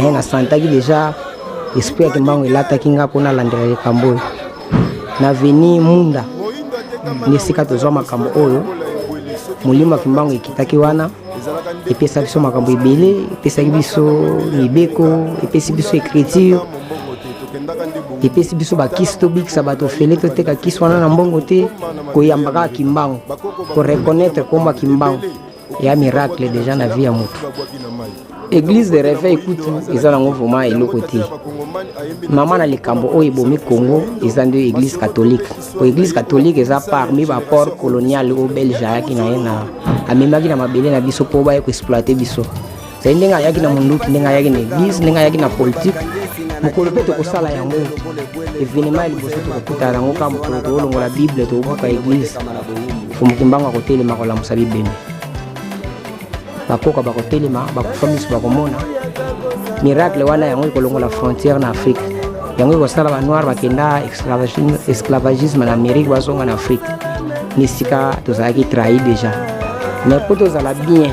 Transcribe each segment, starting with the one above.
Mais nasantaki deja esprit ya Kimbangu elataki nga mpo nalandela likambo oyo. Na veni Munda nde esika tozwa makambo oyo. Molimo ya Kimbangu ekitaki wana, epesa biso makambo ebele, epesaki biso mibeko, epesi biso écriture, epesi biso bakisi tobikisa bato ofele, toteka kisi wana na mbongo te. Koyamba kaka Kimbangu, koreconnaitre kombo ya Kimbangu ya miracle déjà na vie ya motu. Église de réveil kutu eza nango vraiment eloko te. Mama na likambo oyo ebomi Congo eza nde église catholique. Po église catholique eza parmi baport colonial oyo Belge ayaki na ye na amemaki na mabele na biso mpo baye koexploite biso. Zali ndenge ayaki na munduki, ndenge ayaki na église, ndenge ayaki na politique. Mokolo mpe tokosala yango, événement ya liboso tokokutana yango kaka mokolo tokolongola Bible, tokobuka église. Mfumu Kimbangu akotelema kolamusa bibembe, bakoka bakotelema, bakufa miso bakomona. Miracle wana yango ekolongola frontière na Afrique, yango ekosala banoir bakenda esclavagisme na Amérique bazonga na Afrique, ni esika tozalaki trahi déjà. Mais mpo tozala bien,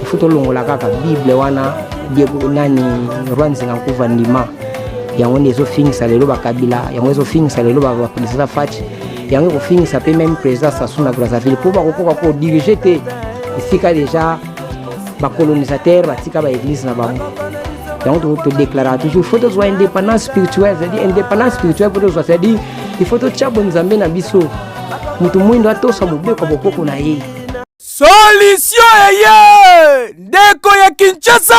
il faut tolongola kaka Bible wana. Diego nani, roi Nzinga Nkuva ndima yango nde ezofingisa lelo bakabila, yango ezofingisa lelo baprésident Fatshi, yango ekofingisa mpe même président Sassou na Brazzaville, mpo bakokoka kodirige te esika déjà bacolonisateur batika baéglise na bango. Yango todéclaraka toujours, faut tozwa indépendance spirituelle, c'est-à-dire indépendance spirituelle mpo tozwa, c'est-à-dire il faut totya bonzambe na biso, moto mwindo atosa mobeko ya bokoko na ye. Solution eye, ndeko ya Kinshasa,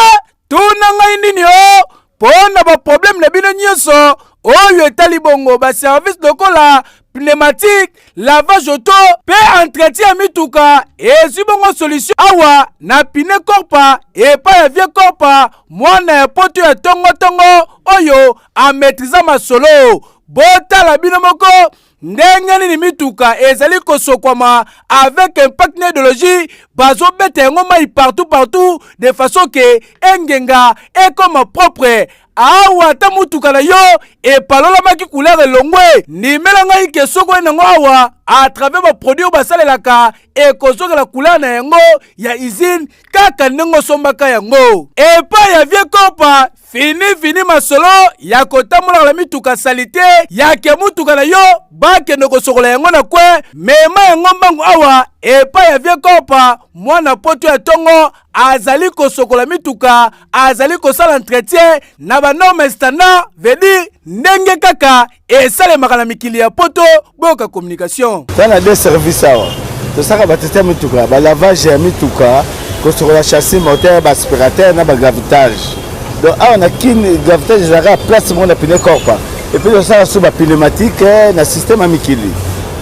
tuna ngai nini o mpo na baproblème na bino nyonso oyo etali bongo baservice lokola pneumatique, lavage auto mpe entretien ya mituka. Ezwi bongo solution awa na Pine Korpa, epai ya Vie Korpa, mwana ya poto ya tongotongo oyo amaîtrisa masolo. Botala bino moko ndenge nini mituka ezali kosokwama avec impact na idéologie. Bazobeta yango mai partout partout de façon ke engenga, ekoma propre. Awa ata mutuka na yo epalolamaki couleur elongwe, ndimela ngai ke soki oye nango awa, à travers baproduit oyo basalelaka, ekozongela couleur na yango ya usine kaka ndenge osombaka yango epai ya Vie Kopa. Fini fini masolo ya kotambolaka na mituka saleté, yake mutuka na yo bakende kosokola yango na kwe. Mema yango mbangu awa epai ya Vie Kopa, mwana poto ya ntongo, azali kosokola mituka, azali kosala entretien na banorme standard, veut dire ndenge kaka esalemaka na mikili ya poto. Boyoka communication. Toza na deux service awa. Tosalaka bateste ya mituka, balavage ya mituka, kosokola châssis, moteur, baaspirateur na bagravitage. Donc awa na Kini, gravitage ezalaka place moko na Pine Corpa. Et puis tosalaka so bapneumatique na système ya mikili.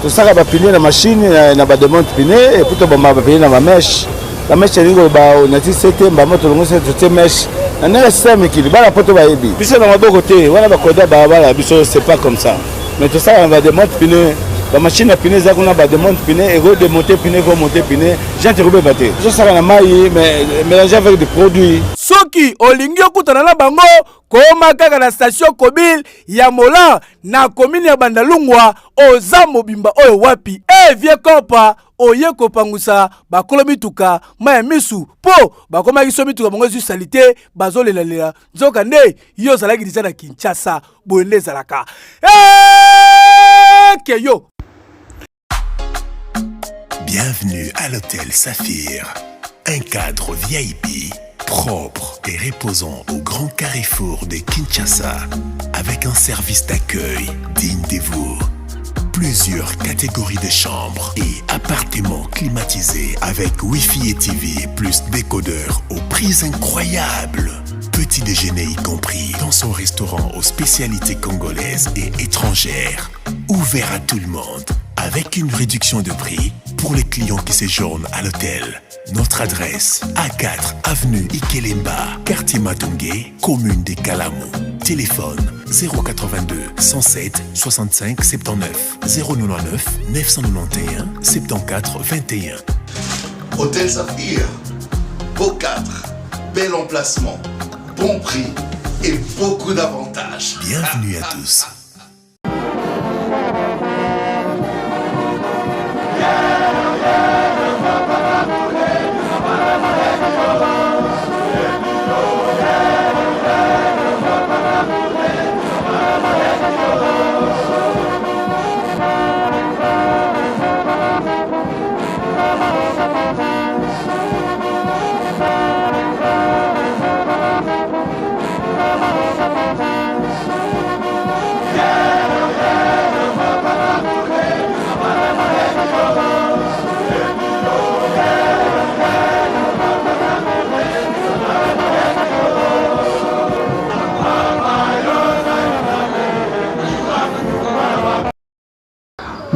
Tosalaka bapneu na machine na badémonte pneu, et puis tobamba bapneu na bamèche. Bamèche elingi koloba onati sete mbama, tolongo sete, totie mèche na ndenge ya système ya mikili. Bana poto bayebi biso na maboko te wana, bakoda balabala biso, c'est pas comme ça. Mais tosalaka na badémonte pneu, bamachine ya pneu eza kuna, badémonte pneu, ekodemonte pneu, ekomonte pneu, jante ekobeba te. Tozosala na mai mais mélange avec des produits. Soki olingi okutana na bango, koma kaka na station Kobil ya Mola na komini ya Bandalungwa. Oza mobimba oyo wapi e Vie Kopa oye kopangusa bakolo mituka mai ya misu mpo bakomaki so mituka bango ezwi saleté, bazolelalela, nzoka nde yo ozalaki deja na Kinshasa. Boye nde ezalaka eke yo. Bienvenue à l'hôtel Saphir, un cadre VIP, propre et reposant au grand carrefour de Kinshasa, avec un service d'accueil digne de vous. Plusieurs catégories de chambres et appartements climatisés avec Wi-Fi et TV plus décodeur aux prix incroyables. Petit déjeuner y compris dans son restaurant aux spécialités congolaises et étrangères. Ouvert à tout le monde avec une réduction de prix pour les clients qui séjournent à l'hôtel. Notre adresse: A4 avenue Ikelemba, quartier Matonge, commune de Kalamu. Téléphone: 082 107 65 79 099 991 74 21. Hôtel Saphir, beau cadre, bel emplacement, bon prix et beaucoup d'avantages. Bienvenue à tous.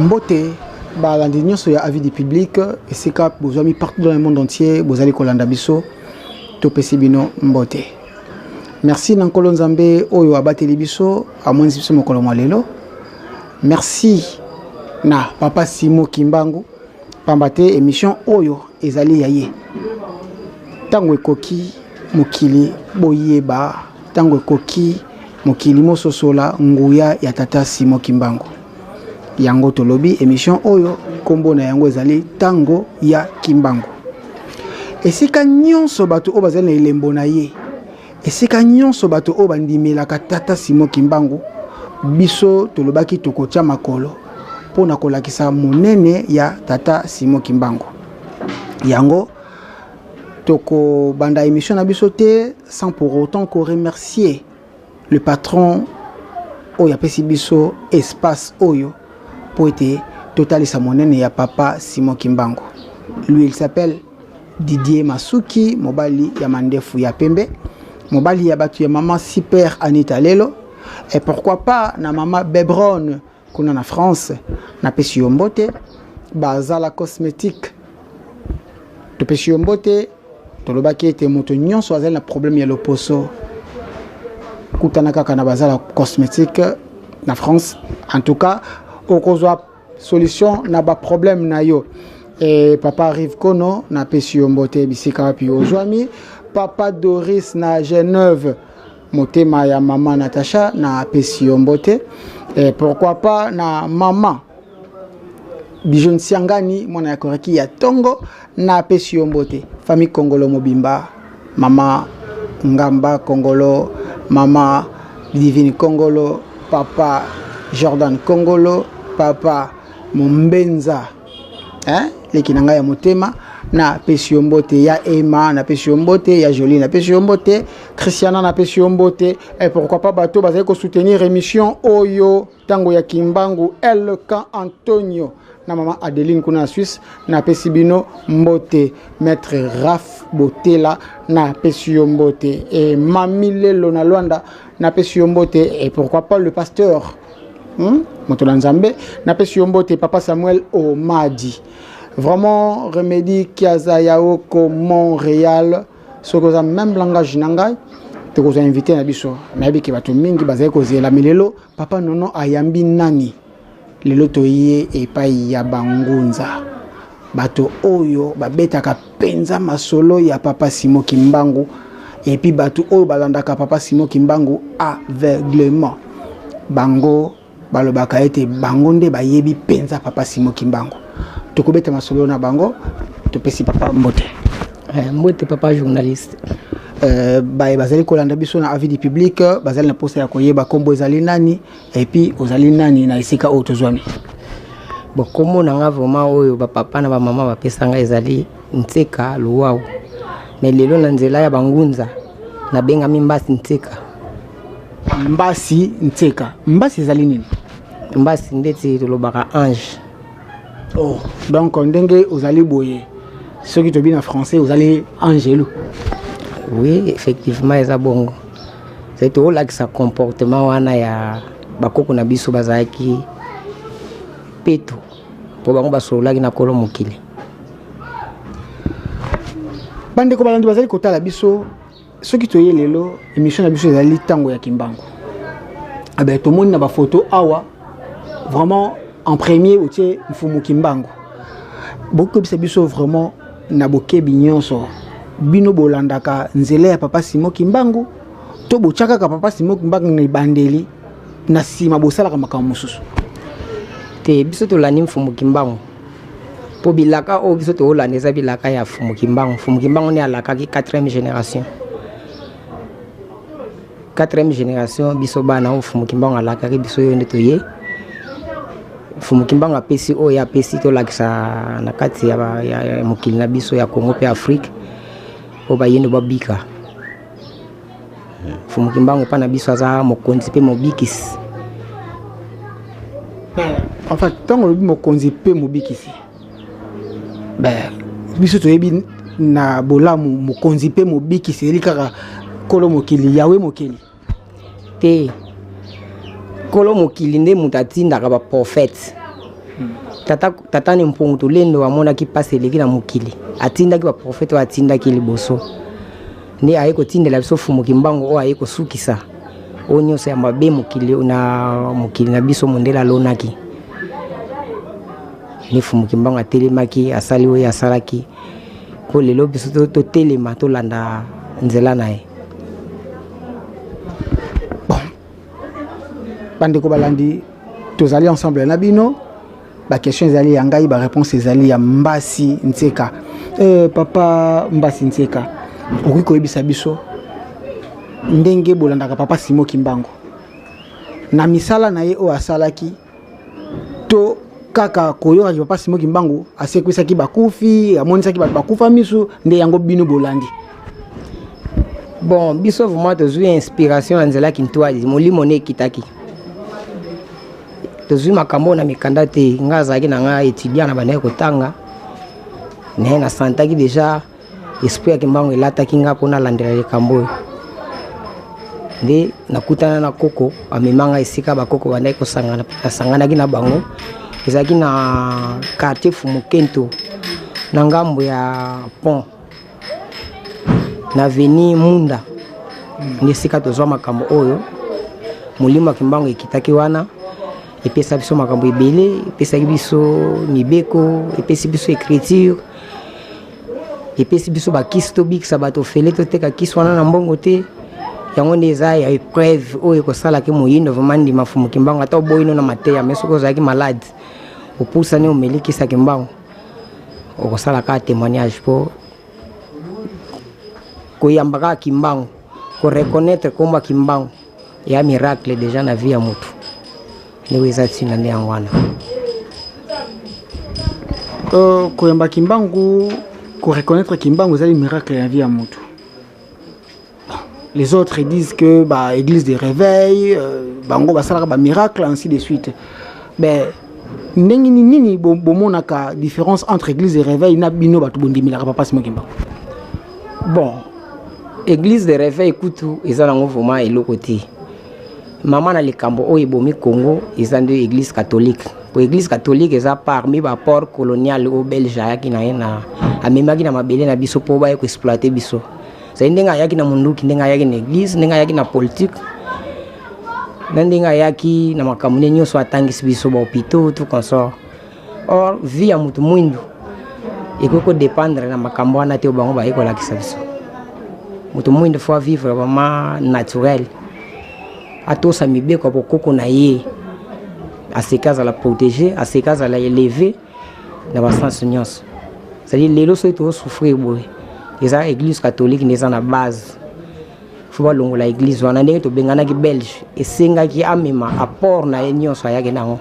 Mbote balandi nyonso ya Avis du public, esika bozwami partout dans le monde entier, bozali kolanda biso, topesi bino mbote. Merci na Nkolo Nzambe oyo abateli biso, amonisi biso mokolo mwa lelo. Merci na Papa Simo Kimbangu, pamba te émission oyo ezali ya ye. Ntango ekoki mokili boyeba, ntango ekoki mokili mososola nguya ya Tata Simo Kimbangu. Yango tolobi émission oyo kombo na yango ezali Tango ya Kimbangu. Esika nyonso bato oyo bazali na elembo na ye, esika nyonso bato oyo bandimelaka Tata Simo Kimbangu, biso tolobaki tokotia makolo mpo na kolakisa monene ya Tata Simo Kimbangu. Yango tokobanda émission na biso te sans pour autant ko remercier le patron oyo apesi biso espace oyo po ete totalisa monene ya Papa Simon Kimbangu. Lui, il s'appelle Didier Masuki, mobali ya mandefu ya pembe, mobali ya batu ya mama Super Anita Lelo, et pourquoi pas na mama Bebron kuna na France. Napesi yo mbote. Bazala cosmétique, topesi yo mbote. Tolobaki ete moto nyonso azali na problème ya loposo, kutana kaka na Bazala cosmétique na France. En tout cas okozwa solution na ba problème na yo. Et papa Rive Kono, napesi yo mbote bisika wapi ozwami. Papa Doris na Genève, motema ya mama Natacha, napesi yo mbote. Et pourquoi pas na mama Bijon Siangani, mwana ya Koreki ya Tongo, napesi yo mbote. Famille Kongolo mobimba, mama Ngamba Kongolo, mama Divine Kongolo, papa Jordan Kongolo, papa Mombenza, hein, leki na ngai ya motema, napesi yo mbote. Ya Emma, napesi yo mbote. Ya Jolie, napesi yo mbote. Christiana, napesi yo mbote. Et pourquoi pas bato bazali kosoutenir émission oyo Tango ya Kimbangu, LK Antonio na mama Adeline kuna na Suisse, napesi bino mbote. Maître Raf Botela, napesi yo mbote. Et Mami Lelo na Luanda, napesi yo mbote. Et pourquoi pas le pasteur, moto na Nzambe, napesi yo mbote. Papa Samuel Omadi, vraiment Remedi Kiaza Yaoko Montréal, soki oza même langage na ngai, tokozwa invité na biso. Nayebi ke bato mingi bazali kozela, mais lelo papa Nono ayambi nani? Lelo toye epai ya bangunza, bato oyo babetaka mpenza masolo ya Papa Simo Kimbangu, et puis bato oyo balandaka Papa Simo Kimbangu aveuglement. Bango balobaka ete bango nde bayebi mpenza Papa Simo Kimbangu. Tokobeta masolo na bango. Topesi papa mbote. Mbote papa journaliste. Baye bazali kolanda biso na Avis du public bazali na posa ya koyeba kombo ezali nani, et puis ozali nani na esika oyo tozwami. Bon, kombo na nga vraiment oyo bapapa na bamama bapesa nga ezali Ntseka Luwau, mais lelo na nzela ya bangunza nabengami Mbasi Ntseka. Mbasi Ntseka, Mbasi ezali nini? Mbasi ndeti tolobaka ange. Oh, donc ndenge ozali boye, soki tobi na français ozali angelo. Oui, effectivement eza bongo. C'est tolakisa comportement wana ya bakoko na biso bazalaki peto, mpo bango basololaki na kolo mokili. Bandeko balandi bazali kotala biso, soki toye lelo émission na biso ezali Ntango ya Kimbangu. Abe tomoni na bafoto awa, vraiment en premier otie Mfumu Kimbangu. Bokobisa biso vraiment na bokebi nyonso, bino bolandaka nzela ya Papa Simo Kimbangu to botya kaka Papa Simo Kimbangu na ebandeli, na nsima bosalaka makambo mosusu? Te, biso tolandi Mfumu Kimbangu, mpo bilaka oyo biso toolanda eza bilaka ya Mfumu Kimbangu. Mfumu Kimbangu nde alakaki 4e génération. 4e génération, biso bana oyo Mfumu Kimbangu alakaki biso, oyo nde toye. Mfumu Kimbangu apesi oyo apesi, tolakisa na kati ya mokili na biso ya Congo mpe Afrique, oyo bayendo babika. Mfumu Kimbangu epa na biso aza mokonzi mpe mobikisi. En fait, ntango olobi mokonzi mpe mobikisi, ben, biso toyebi na bolamu mokonzi mpe mobikisi ezali kaka Nkolo mokili, Yawe mokili. Te, Nkolo mokili nde moto atindaka baprofete. Tata, tata ne Mpungu Tulendo amonaki mpasi eleki na mokili, atindaki baprofete oyo atindaki liboso, nde aye kotindela biso Fumu Kimbangu oyo aye kosukisa oyo nyonso ya mabe mokili na mokili na biso mondele alonaki. Nde Fumu Kimbangu atelemaki, asali oyo asalaki mpo lelo biso totelema tolanda nzela na ye. Bon, bandeko balandi, tozali ensemble na bino. Baquestion ezali ya ngai, baréponse ezali ya Mbasi Ntseka. Papa Mbasi Ntseka, okoki koyebisa biso ndenge bolandaka papa Simon Kimbangu na misala na ye oyo asalaki, to kaka koyokaki papa Simon Kimbangu asekwisaki bakufi, amonisaki bato bakufa misu, nde yango bino bolandi? Bon, biso vraiment tozwi inspiration na nzela Kintwadi, molimo nde ekitaki. Tozwi makambo na mikanda te. Nga azalaki na nga étudiant na bandaki kotanga, naye nasantaki déjà esprit ya Kimbangu elataki nga mpo nalandela likambo oyo. Nde nakutana na koko, amema nga esika bakoko bandaki kosangana. Nasanganaki na bango, ezalaki na quartier Fumukento, na ngambo ya pont na avenue Munda, nde esika tozwa makambo oyo. Molimo ya Kimbangu ekitaki wana, epesa biso makambo ebele, epesaki biso mibeko, epesi biso écriture, epesi biso bakisi tobikisa bato ofele, toteka kisi wana na mbongo te. Yango nde eza ya épreuve oyo ekosalaki moyindo vraiment ndima Fumu Kimbangu. Ata oboyino na mateya, mais soki ozalaki malade, opusani, omeli kisi ya Kimbangu, okosala kaka témoignage mpo koyamba kaka Kimbangu, koreconnaître kombo ya Kimbangu ya miracle déjà na vie ya motu. Ndenge eza ntina nde yango wana. Koyamba Kimbangu, koreconnaître Kimbangu ezali miracle ya vie ya motu. Les autres disent que bah, église de réveil, bango basalaka ba miracle, ainsi de suite. Mais ndenge nini bomonaka différence entre église de réveil na bino bato bondimelaka papa Simon Kimbangu? Bon, église de réveil kutu eza nango vraiment eloko te. Mama na likambo oyo ebomi Congo eza nde église catholique, po église catholique eza parmi baapport colonial oyo belge ayaki na ye na amemaki na mabele na biso mpo baye koexploite biso. Zali ndenge ayaki na munduki, ndenge ayaki na église, ndenge ayaki na politique, na ndenge ayaki na makambo nde nyonso, atangisi biso bahôpitaux, tout consort. Or vie ya motu mwindu ekoki kodépendre na makambo wana te oyo bango baye kolakisa biso. Moto mwindu faut vivre vraiment naturel, atosa mibeko ya bokoko na ye, aseki azala protégé, aseki azala élevé na basens nyonso. C'est-à-dire lelo soki tozosouffrir boye, eza église catholique nde eza na base. Faut balongola église wana. Ndenge tobenganaki belge, esengaki amema apport na ye nyonso ayaki nango.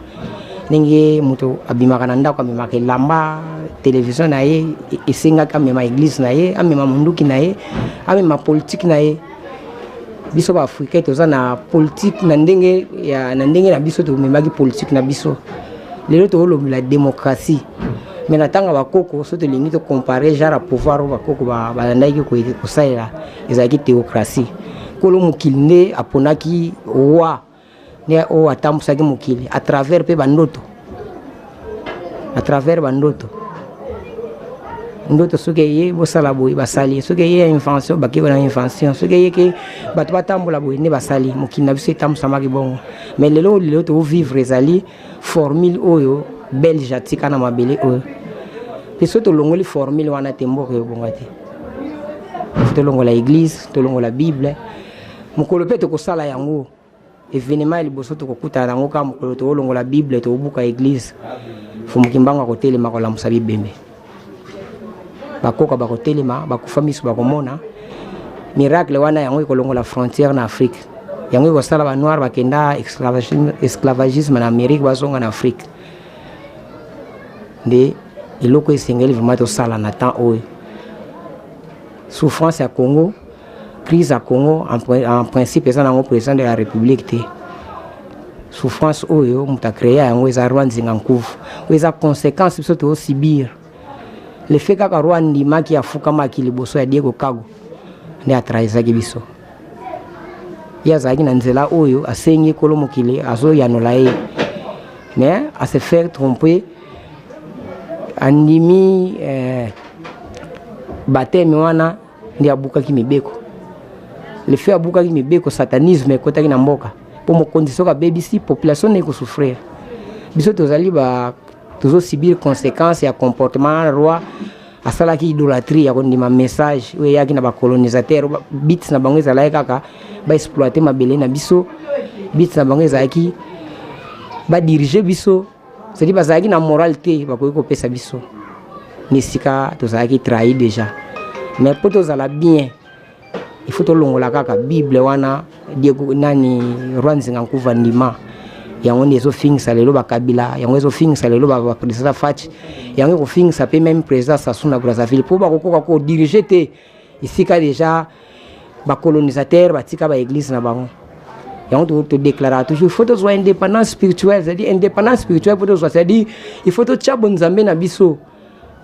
Ndenge moto abimaka na ndako, amemaka elamba, télévision na ye, esengaki amema église na ye, amema monduki na ye, amema politique na ye. Biso baafricain toza na politique na ndenge ya na ndenge na biso. Tomemaki politique na biso, lelo tolobela démocratie. Mais na ntango ya bakoko, so tolingi tocompare genre ya pouvoir oyo bakoko balandaki kosalela, ezalaki théocratie. Nkolo mokili nde aponaki roi, nde oyo atambusaki mokili à travers mpe bandoto, à travers bandoto. Ndoto soki eye bosala boye, basali. Soki eye invention, bakei na invention. Soki eye ke bato batambola boye, nde basali. Mokili na biso etambusamaki bongo. Mais lelo, lelo tovivre ezali formule oyo belge atika na mabele oyo. Mpe soki tolongoli formule wana te, mboka ebonga te. Tolongola église, tolongola bible. Mokolo mpe tokosala yango, événement ya liboso tokokutana nango kaka mokolo tokolongola bible, tokobuka église, Fumu Kimbangu akotelema kolamusa bibembe, bakoka bakotelema, bakufa miso bakomona. Miracle wana yango ekolongola frontière na Afrique, yango ekosala banoir bakenda esclavagisme na Amérique bazonga na Afrique. Nde eloko esengeli vraiment tosala na temps oyo. Souffrance ya Congo, crise ya Congo, en principe eza nango président de la République te. Souffrance oyo, moto acréa yango eza roi Nzinga Nkuvu. Oyo eza conséquence biso tozosubir. Le fait kaka roi andimaki, afukamaki liboso ya Diego Kago, nde atrahisaki biso. Ye azalaki na nzela oyo asengi ekolo mokili azoyanola ye. Mais à se faire tromper, andimi baptême wana, nde abukaki mibeko. Le fait abukaki mibeko, satanisme ekotaki na mboka, mpo mokonzi soki abebisi, population nde ekosouffrir. Biso tozali ba tozosubir conséquence ya comportement. Roi asalaki idolâtrie ya kondima message oyo eyaki na bacolonisateur. But na bango ezalaki kaka baexploite mabele na biso. But na bango ezalaki badirige biso, c'est-à-dire bazalaki na morale te bakoki kopesa biso na esika tozalaki trahi déjà. Mais mpo tozala bien, il faut tolongola kaka Bible wana. Diego nani, roi Nzinga Nkuva ndima yango nde ezofingisa lelo bakabila, yango ezofingisa lelo baprésident Fatshi, yango ekofingisa mpe même président Sassou na Brazzaville, mpo bakokoka kodirige te esika déjà bacolonisateur batika baéglise na bango. Yango todéclaraka toujours, il faut tozwa indépendance spirituelle. C'est-à-dire indépendance spirituelle, mpo tozwa, c'est-à-dire il faut totya bonzambe na biso.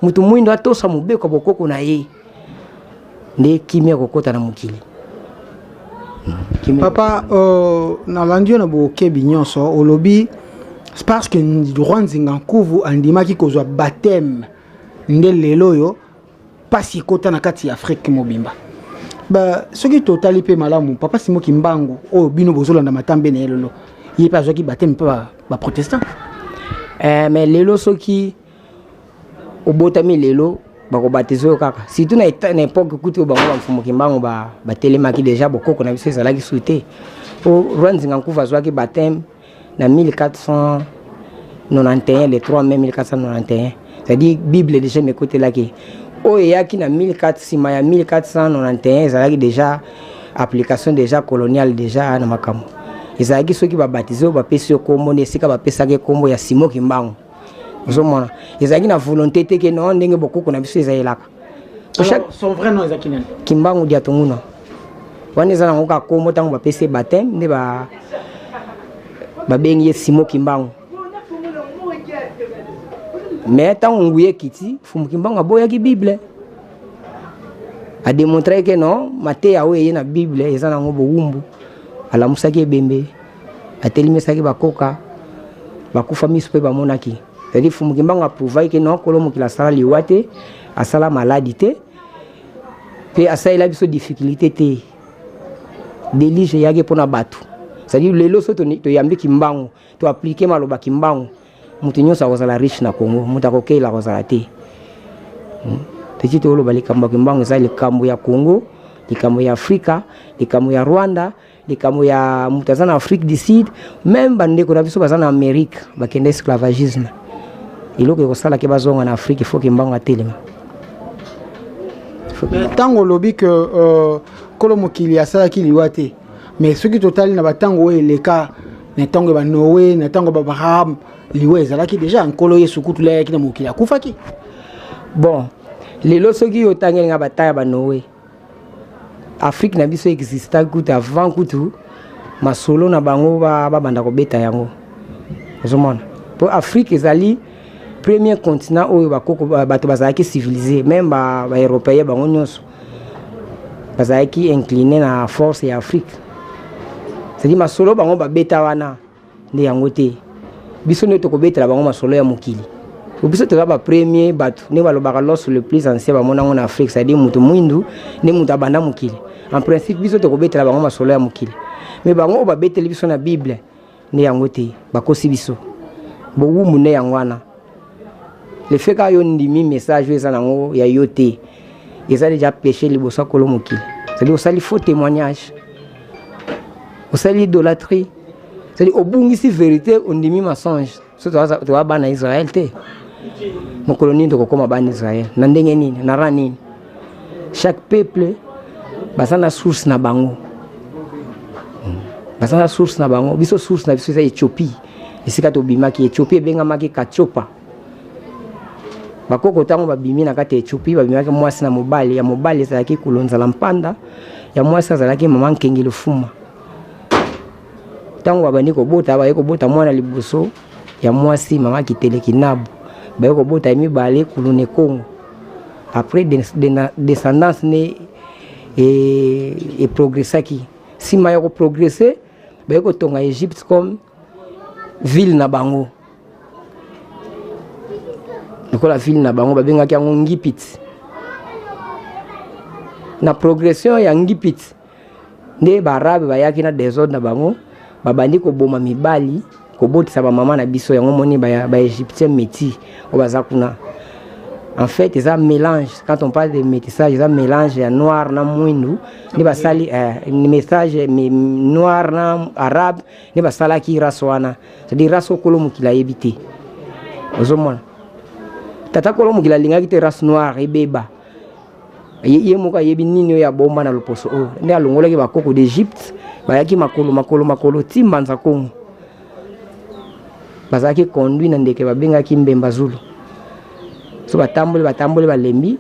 Motu mwindo atosa mobeko ya bokoko na ye, nde kimia kokɔta na mokili. Papa, nalandi yo na bokebi nyonso. Olobi parce que roi Nzinga Nkuvu andimaki kozwa baptême, nde lelo oyo mpasi ekota na kati ya Afrique mobimba. Ba soki totali mpe malamu, papa Simo Kimbangu oyo bino bozolanda matambe na ye lelo, ye mpe azwaki baptême mpe baprotestant. Mais lelo soki obotami lelo, bakobatize oyo kaka, surtout na époque kutu oyo bango bamfumu Kimbangu batelemaki déjà, bokoko na biso ezalaki su te. Po roi Nzinga Nkuvu azwaki baptême na 1491, le 3 mai 1491, c'est-à-dire Bible déjà mekotelaki. Oyo eyaki na 1400, nsima ya 1491, ezalaki déjà application déjà coloniale déjà na makambo. Ezalaki soki babatize oyo, bapesi yo kombo, nde esika bapesaki kombo ya Simo Kimbangu. Ozomona, ezalaki na volonté te ke non, ndenge bokoko na biso ezalelaka. Son vrai nom ezalaki nani? Kimbangu Diatunguna. Wana eza nango kaka kombo. Ntango bapesi ye baptême, nde babengi ye Simo Kimbangu. Mais ntango nguya ekiti, Fumu Kimbangu aboyaki Bible, adémontraki ke non, mateya oyo eye na Bible eza nango bowumbu. Alamusaki ebembe, atelemisaki bakoka bakufa miso mpe bamonaki. C'est-à-dire Fumu Kimbangu aprouvaki ke non, kolo mokili asala liwa te, asala maladi te, mpe asalela biso difficulté te. Déluge eyaki mpona bato. C'est-à-dire lelo so toyambi Kimbangu, toappliquer maloba Kimbangu, moto nyonso akozala riche na Congo, moto akokeyela akozala te. Toti toloba likambo ya Kimbangu eza likambo ya Congo, likambo ya Afrika, likambo ya Rwanda, likambo ya moto aza na Afrique du Sud, même bandeko na biso baza na Amérique bakende esclavagisme. Eloko ekosalaki bazonga na Afrique, il faut Kimbangu atelema. Ntango olobi ke kolo mokili asalaki liwa te, mais soki totali na batango oyo eleka, na ntango ya banoe, na ntango ya baabraham, liwa ezalaki déjà. Nkolo Yesu kutu ayaki na mokili, akufaki. Bon, lelo soki otangeli nga bata ya banoe, Afrique na biso existaki kutu avant kutu masolo na bango babanda kobeta yango. Ozomona, mpo Afrique ezali premier continent oyo bakoko bato bazalaki civilisé. Même baeuropéen bango nyonso bazalaki incliné na force ya Afrique. C'est-à-dire masolo bango babeta wana nde yango te. Biso nde tokobetela bango masolo ya mokili. Biso toza bapremier bato. Nde balobaka l'os le plus ancien bamona yango na Afrique, c'est-à-dire moto mwindu nde moto abanda mokili. En principe, biso tokobetela bango masolo ya mokili, mais bango oyo babeteli biso na Bible nde yango te. Bakosi biso, bowumbu nde yango wana. Le fait kaka yo ndimi message oyo eza nango ya yo te, eza déjà péché liboso ya kolo mokili. C'est-à-dire osali faux témoignage, osali idolâtrie, c'est-à-dire obungisi vérité, ondimi mensonge. So toza bana Israel te. Mokolo nini tokokóma bana Israel? Na ndenge nini? Na ra nini? Chaque peuple baza na source na bango, baza na source na bango. Biso source na biso eza Éthiopie, esika tobimaki. Éthiopie ebengamaki Katiopa. Bakoko ntango babimi na kati ya Éthiopie, babimaki mwasi na mobali. Ya mobali ezalaki Kulonzala Mpanda, ya mwasi azalaki mama Nkenge Lufuma. Ntango babandi kobota, baye kobota mwana liboso ya mwasi, mama Kiteleki Nabu. Baye kobota ya mibale, Kulune Kongo. Après, descendance nde eprogressaki. Nsima ya koprogresse, baye kotonga Égypte comme ville na bango. Lokola ville na bango babengaki yango Ngipiti. Na progression ya Ngipiti nde baarabe bayaki na desordre na bango, babandi koboma mibali, kobotisa bamama na biso. Yango moni baégyptien ba métis oyo baza kuna. En fait eza mélange. Quand on parle de métissage, eza mélange ya noir na mwindu nde basali message noir na arabe nde basalaki race wana. C'est-à-dire race oyo kolo mokili ayebi te. Ozomona, tata kolo mokili alingaki te race noire ebeba. Ye moko ayebi nini oyo abomba na loposo oyo. Nde alongolaki bakoko d'Égypte, bayaki makolo makolo makolo ti Mbanza Kongo. Bazalaki conduit na ndeke babengaki mbemba zulu. So batamboli, batamboli, balembi,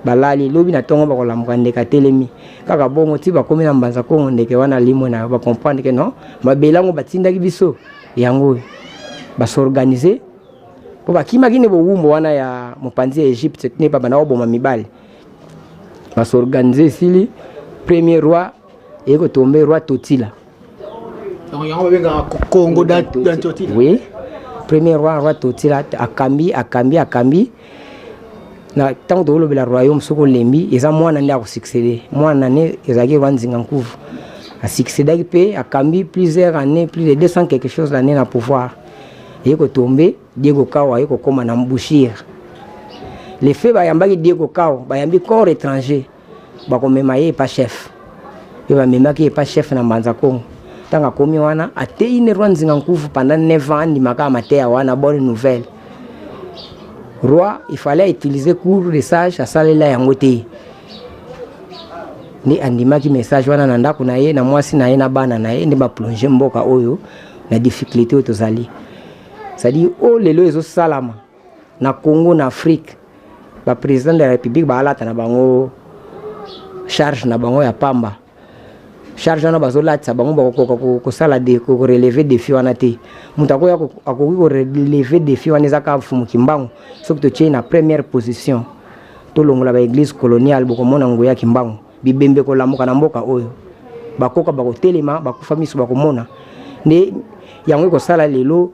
balali. Lobi na ntongo bakolamuka, ndeke atelemi kaka bongo ti bakomi na Mbanza Kongo. Ndeke wana alimwe na yo, bacomprendre ke non, mabele yango batindaki biso yango oyo. Bas'organiser mpo bakimaki nde bowumbu wana ya mopanzi ya Egypte, nde babanda koboma mibali. Bas'organiser, esili. Premier roi eye kotombe roi Totila. Donc yango babengaka Congo d'Antotila. Oui, premier roi, roi Totila. Akambi, akambi, akambi. Na ntango tokolobela royaume, soki olembi, eza mwana nde akosuccéder. Mwana ne ezalaki roi Nzinga Nkuvu. Asuccédaki mpe akambi plusieurs années, plus de 200 quelque chose d'année na pouvoir. Eye kotombe Diego Cao, aye kokóma na Mbushir. Le fait bayambaki Diego Cao, bayambi corps étranger, bakomema ye epa chef. Mpe bamemaki ye epa chef na Mbanza Kongo. Ntango akomi wana, ateyi ne roi Nzinga Nkuvu pendant 9 ans. Andimaka mateya wana, bonne nouvelle. Roi, il fallait utiliser cour de sage, asalela yango te. Nde andimaki message wana na ndako na ye, na mwasi na ye, na bana na ye. Nde baplonge mboka oyo na difficulté oyo tozali. C'est-à-dire oyo lelo ezosalama na Congo, na Afrique, baprésident de la République baalata na bango charge na bango ya pamba. Charge wana bazolatisa bango, bakokoka kosala korelever défi wana te. Moto akoya akoki korelever défi wana, eza kaka Mfumu Kimbangu. Soki totie na première position, tolongola baéglise coloniale, bokomona nguya Kimbangu. Bibembe kolamuka na mboka oyo, bakoka bakotelema, bakufa miso bakomona. Nde yango ekosala lelo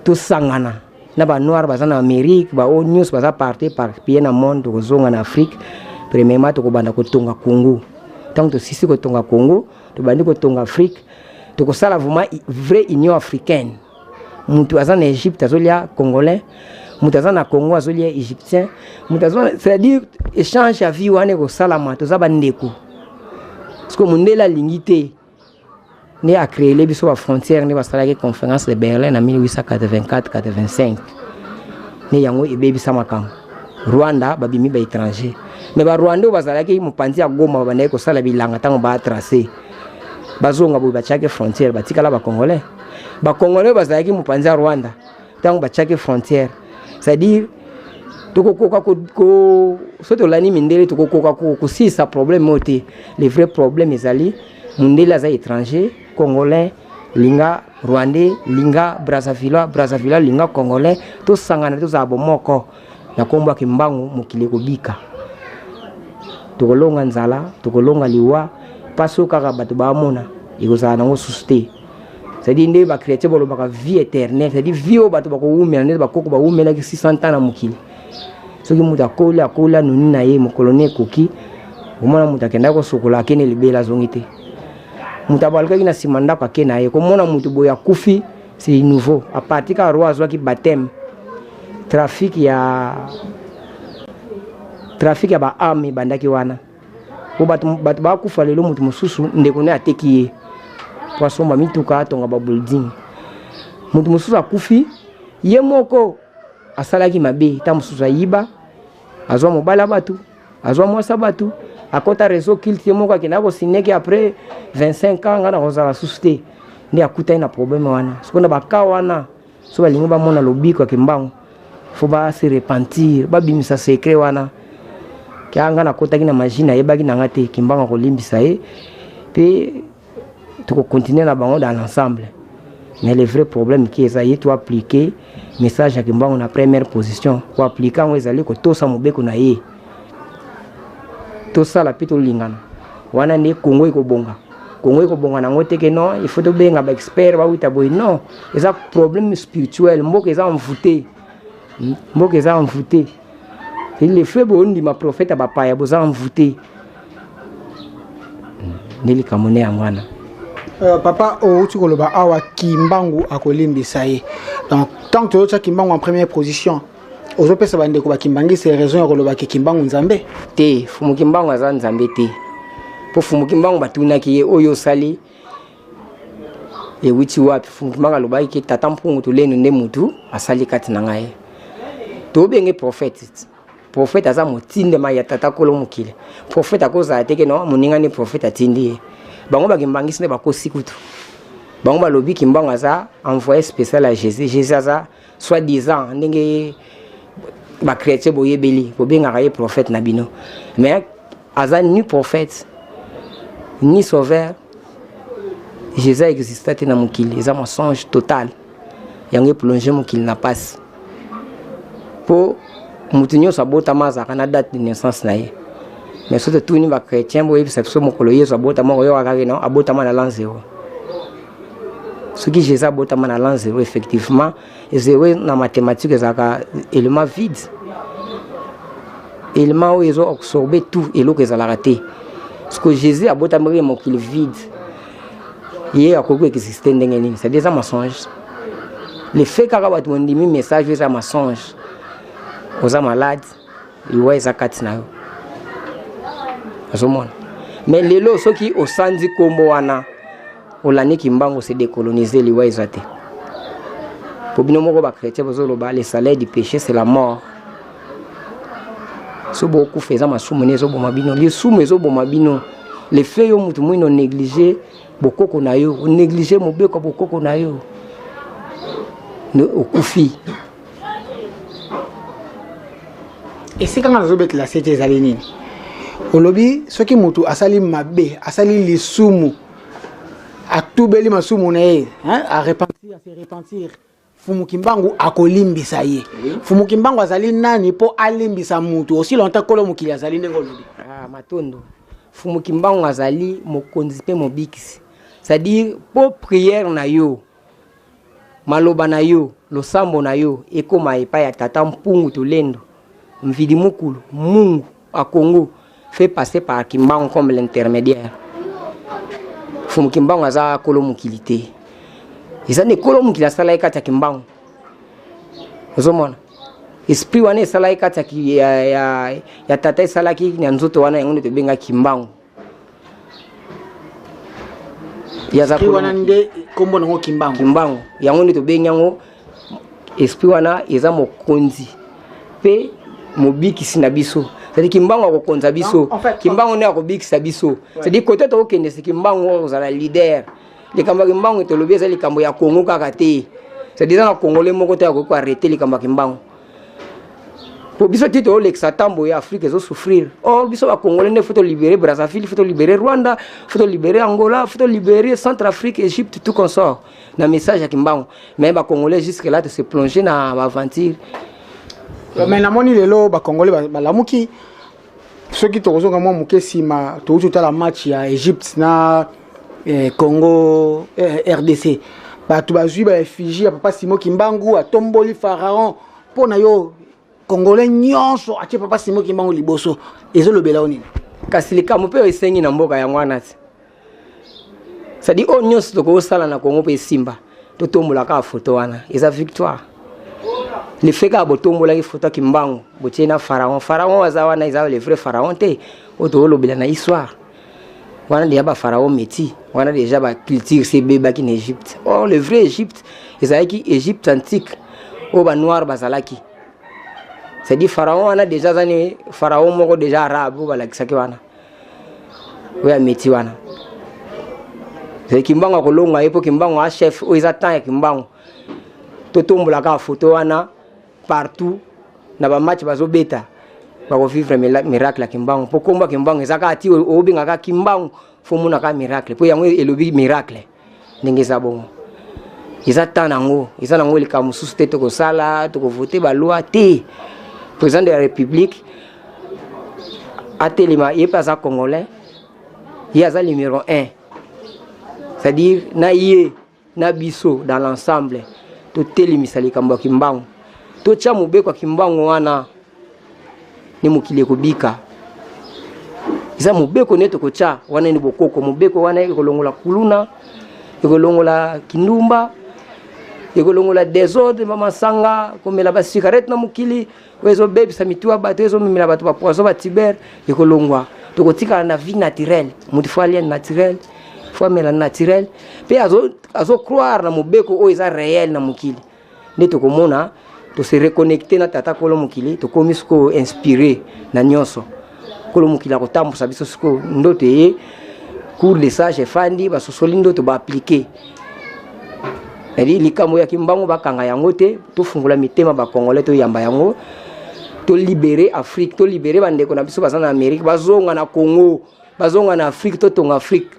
tosangana na banoir baza na Amérique, baoyo nyonso baza partout éparpillé na monde. Tokozonga na Afrique. Premièrement, tokobanda kotonga Congo. Ntango tosisi kotonga Congo, tobandi kotonga Afrique. Tokosala vraiment vraie Union africaine. Mutu aza na Égypte azolia congolais, moto aza na Congo azolia égyptien, moto aza, c'est-à-dire échange ya vie wana ekosalama. Toza bandeko, parce que mondele alingi te. Nde acréele biso bafrontière, nde basalaki Conférence de Berlin na 1884 85. Nde yango ebebisa makambo. Rwanda babimi baétranger, mais barwandais oyo bazalaki mopanzi ya Goma, babandaki kosala bilanga. Ntango batrace bazonga boye, batiaki frontière, batikala bacongolais. Bacongolais oyo bazalaki mopanzi ya Rwanda, ntango batiaki frontière, c'est-à-dire tokokoka so tolandi mindele, tokokoka kosilisa problème oyo te. Le vrai problème ezali mondele aza étranger. Congolais linga rwandais, linga brazzavillois, brazzavillois linga congolais. Tosangana, tozala bomoko na nkombo ya Kimbangu. Mokili ekobika, tokolonga nzala, tokolonga liwa. Mpasi oyo kaka bato baamona ekozala nango susu te. C'est-à-dire nde bachrétien balobaka vie éternelle, c'est-à-dire vie oyo bato bakowumela nde bakoko bawumelaki 600 ans na mokili. Soki moto akoli, akoli, anoni na ye, mokolo ne ekoki, omona moto akendaki kosokola, akende libela, azongi te. Moto abalukaki na nsima ndako, ake na ye. Komona moto boye akufi, c'est nouveau. À partir kaka roi azwaki baptême, trafic ya baarme ebandaki wana. Po bato bakufa lelo, moto mosusu ndeko ne ateki ye po asomba mituka, atonga babuilding. Moto mosusu akufi, ye moko asalaki mabe. Ta mosusu ayiba, azwa mobali ya bato, azwa mwasi ya bato, akɔta réseau culte, ye moko akendaka kosineke. Après 25 ans, ngai na kozala susu te. Nde akutani na problème wana. Soki na baka wana, so balingi bamona lobiko ya Kimbangu, faut base repentir, babimisa secret wana kia ngai nakotaki na magie, nayebaki na nga te. Kimbangu akolimbisa ye mpe tokocontinue na bango dans l'ensemble. Mais le vrai problème ki eza ye, to appliquer message ya Kimbangu na première position. Koappliquer yango ezali kotosa mobeko na ye, tosala mpe tolingana. Wana nde Kongo ekobonga. Kongo ekobonga nango te ke non, il faut tobenga baexpert bawuta boye. Non, eza problème spirituel. Mboka eza envoûté. Mboka eza envoûté. Le fait bondima prophète ya bapaya, boza envoûté. Nde likambo nde yango wana. Papa, outi koloba awa Kimbangu akolimbisa ye. Donc tant que tozotya Kimbangu en première position, ozopesa bandeko bakimbangisi raison ya koloba ke Kimbangu Nzambe? Te, Fumu Kimbangu aza Nzambe te, mpo Fumu Kimbangu batunaki ye: oyo osali ewuti wapi? Fumu Kimbangu alobaki ke Tata Mpungu Tulenu nde mutu asali kati na ngai. Tobenge prophète. Prophète aza motindema ya Tata Kolo mokili. Prophète akozala te ke no moninga nde prophète atindi ye. Bango bakimbangisi nde bakosi kutu. Bango balobi Kimbangu aza envoyé spécial ya Jésus. Jésus aza soit disant ndenge bachrétien boyebeli bobengaka ye prophète na bino, mais aza ni prophète ni sauveur. Jésus aexista te na mokili, eza mensonge total. Yango eplonge mokili na pasi, mpo motu nyonso abotama azalaka na date de naissance na ye. Mais soki totuni bachrétien: boyebisa biso mokolo Yesu abotama, oyoka kaka no abotama na l'an zéro. Soki Jésus abotama na l'an zéro, effectivement zéro na mathématique ezalaka élément vide, élément oyo ezo absorbe tout, eloko ezalaka te. Parce que Jésus abotamaki mokili vide, ye akoki koexiste ndenge nini? C'est eza mensonge. Le fait kaka bato mondimi message oyo eza mensonge, oza malade, liwa eza kati na yo, ozomona. Mais lelo soki osanzi nkombo wana, olandi Kimbangu, se décoloniser, liwa eza te. Po bino moko bachrétien bozoloba: le salaire du péché, c'est la mort. So bokufa, eza masumu nde ezoboma bino, lisumu ezoboma bino. Le fait yo mutu mwino néglige bokoko na yo, onéglige mobeko ya bokoko na yo, okufi. Esika nga nazobetela sete ezali nini? Olobi soki motu asali mabe, asali lisumu, atubeli masumu na ye, arepentir, ase repentir, Fumu Kimbangu akolimbisa ye. Fumu Kimbangu azali nani mpo alimbisa mutu aussi longtemps Kolo mokili azali ndenge olobi? Ah, matondo. Fumu Kimbangu azali mokonzi mpe mobikisi, c'est-à-dire mpo prière na yo, maloba na yo, losambo na yo ekóma epai ya Tata Mpungu Tolendo Mvidi Mukulu Mungu a Congo, fait passer par Kimbangu comme l'intermédiaire. Fumu Kimbangu aza kolo mokili te, eza nde kolo mokili asalaki kati ya Kimbangu. Ozomona esprit wana esalaki kati ya tata, esalaki na nzoto wana, yango nde tobenga Kimbangu. Esprit wana nde nkombo nango Kimbangu. Kimbangu, yango nde tobengi yango. Esprit wana eza mokonzi mpe mobikisi na biso, c'est-à-dire Kimbangu akokonza biso. En fait, Kimbangu nde akobikisa biso, c'est-à-dire kote tokokende se Kimbangu oyo kozala leader. Likambo ya Kimbangu tolobi eza likambo ya Kongo kaka te, c'est-à-dire eza na Congolais moko te akoki koarrêter likambo ya Kimbangu, po biso ti toolekisa ntambo ya Afrique ezosouffrir. Or biso bacongolais nde faut tolibérer Brazzaville, faut tolibérer Rwanda, faut tolibérer Angola, faut tolibérer Centrafrique, Égypte, tout consort na message ya Kimbangu. Mais bacongolais jusque là tose plonger na baaventure. Mais namoni lelo bacongolais balamuki. Soki tokozonga mwa moke nsima, touti kotala match ya Égypte na Congo RDC. Bato bazwi baeffigie ya Papa Simo Kimbangu, atomboli pharaon. Mpo na yo, Congolais nyonso atie Papa Simo Kimbangu liboso, ezolobela yo nini? Kasi likambo mpe esengi na mboka yango wana te, c'est-à-dire oyo nyonso tokosala na Kongo mpe esimba, totombola kaka foto wana, eza victoire. Le fait kaka botombolaki foto ya Kimbangu, botie na pharaon, pharaon aza wana eza le vrai pharaon te oyo toolobela na histoire wana. Déjà bapharaon métis wana, déjà baculture se ebebaki na Égypte. Or le vrai Égypte ezalaki Égypte antique oyo banoir bazalaki, c'est-à-dire pharaon wana déjà aza ni pharaon moko déjà arabe oyo balakisaki wana, oyo ya métis wana. Kimbangu akolonga ye, mpo Kimbangu a chef oyo eza temps ya Kimbangu. Totombola kaka foto wana partout na bamatch bazobeta, bakovivre miracle ya Kimbangu, mpo kombo ya Kimbangu eza kaka ti obengaka Kimbangu, faut mona kaka miracle, mpo yango elobi miracle. Ndenge eza bongo, eza temps nango, eza nango likambo mosusu te. Tokosala, tokovote baloi te. Président de la République atelema, ye mpe aza Congolais, ye aza numéro 1, c'est-à-dire na ye na biso dans l'ensemble totelemisa likambo ya Kimbangu. Totya mobeko ya Kimbangu wana nde mokili ekobika. Eza mobeko nde tokotya wana nde bokoko. Mobeko wana ekolongola kuluna, ekolongola kindumba, ekolongola desordre, masanga, komela ba cigarette na mokili oyo ezobebisa mitu ya bato, ezomemela bato ba poison, ba tiber, ekolongwa. Tokotikala na vie naturelle. Moto faut alia naturel, faut amela naturel, mpe azo croire na mobeko oyo eza réel na mokili. Nde tokomona tose reconnecte na tata kolo mokili, tokomi sikoyo inspiré na nyonso. Kolo mokili akotambusa biso sikoyo ndoto eye, cour de sage efandi, basosoli ndoto, baapplike. C'est-à-dire likambo ya Kimbangu bakanga yango te, tofungola mitema ba Congolais, toyamba yango, tolibere Afrique, tolibere bandeko na biso baza na Amérique, bazonga na Congo, bazonga na Afrique, totonga Afrique.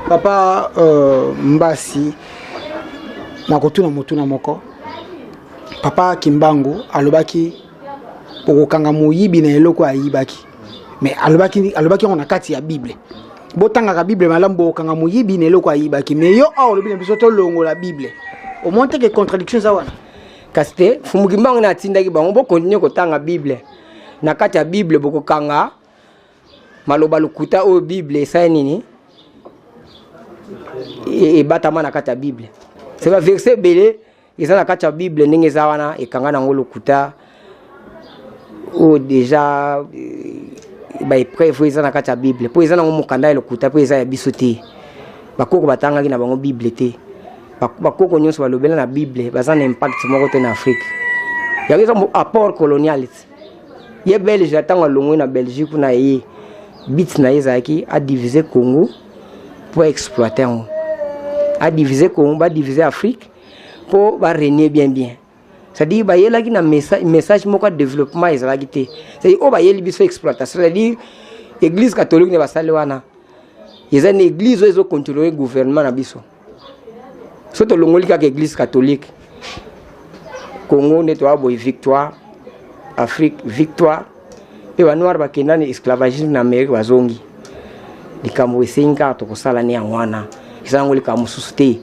Papa Mbasi, nakotuna motuna moko. Papa Kimbangu alobaki okokanga moyibi na eloko ayibaki, mais alobaki yango na kati ya Bible. Botangaka Bible malamu, bokokanga moyibi na eloko ayibaki. Mais yo awa olobi na biso tolongola Bible, omoni te ke contradiction eza wana? Kasi te, Mfumu Kimbangu na atindaki bango bokontinue kotanga Bible. Na kati ya Bible bokokanga maloba lokuta oyo Bible esali nini, ebatama na kati ya Bible. C'est ba verset ebele eza na kati ya Bible ndenge eza wana, ekanga nango lokuta oyo deja ba épreuve eza na kati ya Bible, po eza nango mokanda ya lokuta, po eza ya biso te. Bakoko batangaki na bango Bible te. Bakoko nyonso balobela na Bible baza na impact moko te na Afrique. Yango eza apport colonial. Ye Belge ntango alongwe na Belgique kuna, ye but na ye ezalaki adiviser Congo po exploiter yango, adiviser Congo, badiviser Afrique po barégner bien bien. C'est-à-dire bayelaki na message moko ya développement ezalaki te. C'est-à-dire oyo bayeli biso exploitation, c'est-à-dire église catholique nde basali wana, eza na église oyo ezocontrôle gouvernement na biso. So tolongoli kaka église catholique, Congo nde toya boye victoire, Afrique victoire. Mpe banoir bakenda na esclavagisme na Amérique, bazongi. Likambo esengi kaka tokosala ne yango wana, eza yango likambo mosusu te.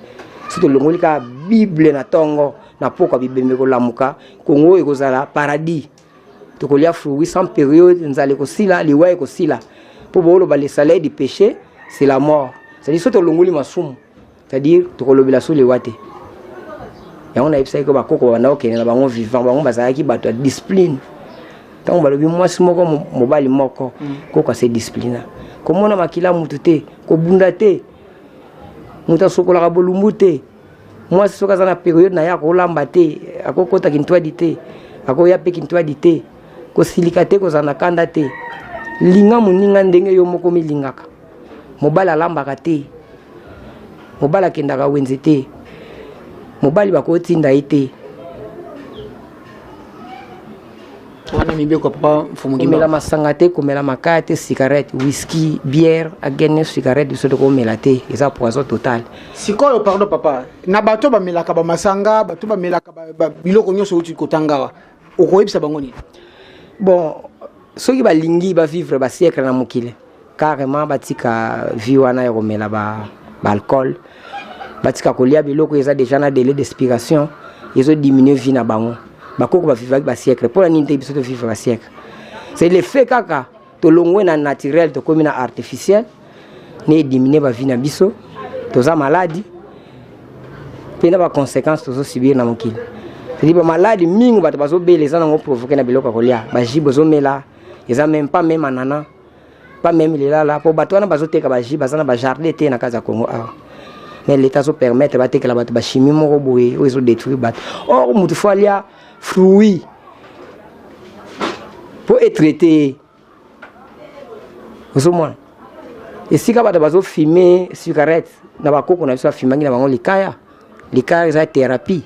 So tolongoli kaka Bible na ntongo na pokwa, bibembe kolamuka, Congo ekozala paradis. Tokolia fruit sans période, nzala ekosila, liwa ekosila. Mpo booloba le salaire du péché c'est la mort. C'est-à-dire so tolongoli masumu, c'est-à-dire tokolobela so liwa te. Yango nayebisaki ko bakoko babanda kokende na bango vivant, bango bazalaki bato ya discipline. Ntango balobi mwasi moko mobali moko, koko ase disciplina, komona makila mutu te, kobunda te, moto asokolaka bolumbu te, mwasi soki aza na periode na ye akolamba te, akokota kintwadi te, akoya mpe kintwadi te, kosilika te, kozala na kanda te, linga moninga ndenge yo moko milingaka. Mobali alambaka te, mobali akendaka wenze te, mobali bakotinda ye te. Wana mibeko papa Mfumu Kimbangu. Komela masanga te, komela makaya te, cigarette, whisky, bière, agene cigarette biso tokomela te, eza poison total. Sikoyo pardon papa, na bato bamelaka ba masanga, bato bamelaka ba biloko nyonso outi kotangawa, okoyebisa bango nini? Bon, soki balingi ba vivre ba siècle na mokili, carrément batika vie wana ya komela ba alcool, batika kolia biloko eza déjà na délai d'expiration, ezo diminuer vie na bango. Bakoko bavivaki ba siècle, mpona nini te biso tovivre ba siècle? C'est le fait kaka tolongwe na naturel tokomi na artificiel ne ediminuer ba vie na biso, toza maladi mpe na ba conséquences tozosubir na mokili. C'est-à-dire ba maladi mingi bato bazobela eza nango provoqué na biloko ya kolia, ba jus bozomela eza même pas même anana, pas même lilala, po bato wana bazoteka ba jus baza na ba jardin te na kati ya Congo awa. Mais l'État azo permettre batekela bato ba chimie moko boye oyo ezodétruire bato. Or motu fo alia fruit po etraite ye. Ozomona esika bato bazofime cigarette, na bakoko na biso bafimaki na bango likaya. Likaya eza thérapie.